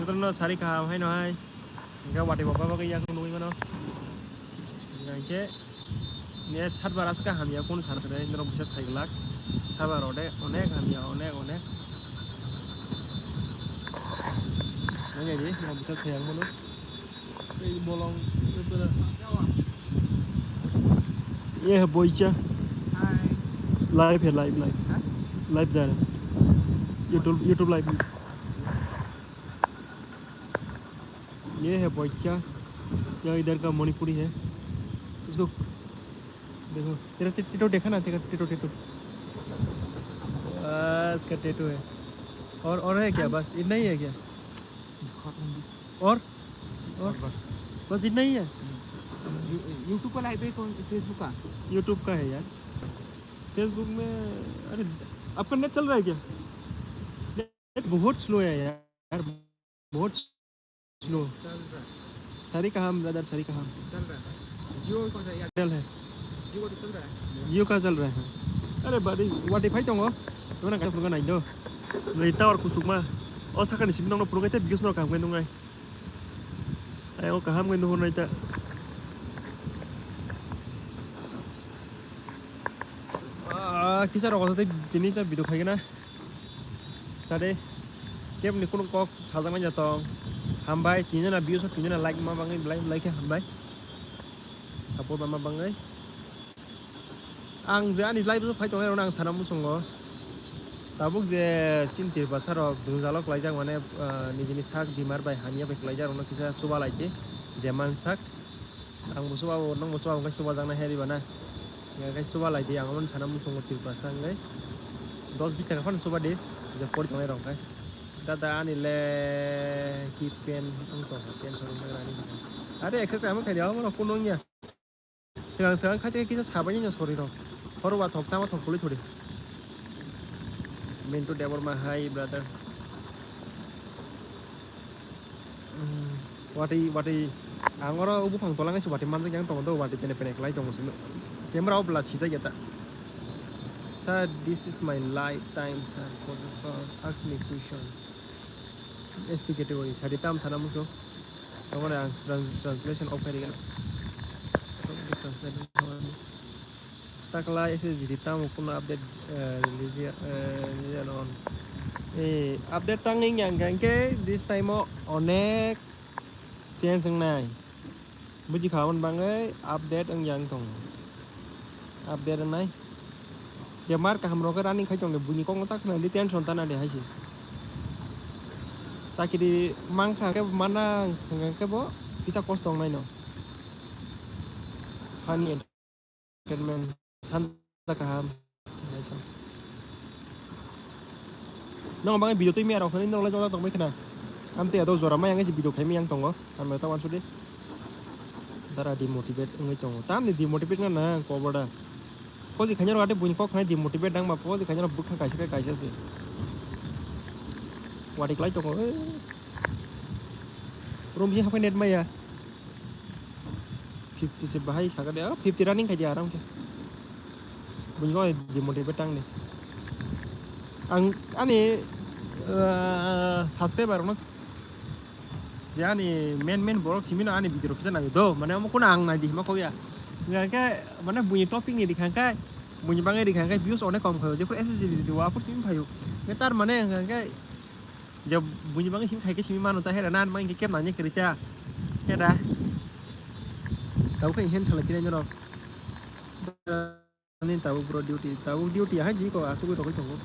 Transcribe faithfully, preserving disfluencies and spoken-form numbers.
Jotono sari kaham haino hai. Hingke watwi bo bagwi yakung nugwi mano. Hingke ne satbar aswk kaham ya, kunu sana sade norok bisas phai glak. Satbar ode onek hamya, onek, onek. Nangya di, norok bisas phai ang mano. Ei bolong, ei pura. ये है बोईचा। Hi. Live है, live, live। हाँ? Live जा रहा है। YouTube, YouTube live। ये है बोईचा। यह इधर का मणिपुरी है। इसको देखो, तेरा टे-, टेटू देखा ना, तेरा टेटू, टेटू। आ, इसका टेटू है। और, और है क्या? बस इतना ही है क्या? और? और? और बस। बस इतना ही है? हम्म। यू-, YouTube का लाइव है, कौन, Facebook का? YouTube का है यार। Facebook में, अरे, आपका नेट चल रहा है क्या? नेट बहुत स्लो है यार, बहुत स्लो। चल रहा है। सारी कहाँ हम, ब्रदर, सारी कहाँ हम? चल रहा है। जियो कौन सा यार? चल है। जियो तो चल रहा है। जियो का चल रहा है। अरे, बड़ी, वाटी भाई तो हो। Mana kaya purga nai do. Nai tower kusuk ma. O sakani simi nongno purga te bios no kam kai nungai. Ai o kaham kai nuhur nai ta. Ah, kisa rok te tini cha video khai na. Sade. Kebni kunu kok sajak manya tong. Hambai tini na bios tini na like ma bangai like like hambai. Support ma bangai. Ang je ani live o phai tongnai rokno ang sana muchungo. Tabuk je chini Tiprasa rok jwngjalo klaijak, mane, ah, nijini sak bimar bai hamya bai klaijak rokno kisa chuba lai di, je man sak. Ang bo chuba o, nwng bo chuba o, hwnkhe chuba jaknai hai riba na. Hwnkhe chuba lai di, ang omono sana muchungo Tiprasa hwnkhe. Dos bis taka phano chuba di, je pori tongnai rok hwnkhe. Dada ani le ki pen wng tong, pen thorwk nagra ani. Are exercise amo khaidi, amo rok kunu wngya. Swkang swkang khaisa khe kisa sabaini no sori rok. Horo wa thok sama thok pului thori. Mintu Debbarma, hi brother. Hmm, watwi, watwi. Ang oro buphang tola ngai se watwi manjak yang tongo do, watwi pene pene klai tongo sino. Camera off la sijak ya ta. Sir, this is my lifetime, sir. For the, for ask me question. S T category, sadi tam sana muchung. Tongmani ang trans-, translation off khai digana. Takla S S G D tamo kuno update, eh, release, eh, release on. Eh, update tang ning yang khe this time o onek change wngnai. Buji kha, aboni bagwi update wng yang tongo. Update wngnai. Je mar kaham rok khe running khai tongo, buini kokno ta khna di, tension ta na di hai se. Chakiri mankha khe mana hwnkha khe bo kisa kosto wngnai no. Funny entertainment, sanja kaham. Nokni bagwi video twi maya rok hinwi nokle jora tongbai khna. Amtwi ado jora maya wngwi se video khaimai yang tongo. Hambai ta wansudi. Dara demotivate wngwi tongo. Tamni demotivate wngna nang koboda. Poji khaina rok ate buini kok khanai demotivate nangma, poji khaina rok bwkha kaisa khe kaisa se. Wati klai tongo. Room bising haphai net maya. Fifty se bahai sakha de, oh, fifty running khai di aram khe. Buini kok demotivate tang di. Ang ani, eh, subscriber no je ani main main borok simi no ani video kisa nai do, mane omo kono ang nai di hima kok ya. Hingke mane buini topic ni dikhang khe, buini bangai dikhang khe views onek kom khayo, jephru S S G D wa aphuru simi phayo. Hingke tar mane hingke je buini bangai simi khai khe simi mano ta hera nan mangke kep nani kri ta. Hera. Tau khe hen salai kire norok. Ani tabuk bro duty, tabuk duty hai jiko asugwi rogwi tongo.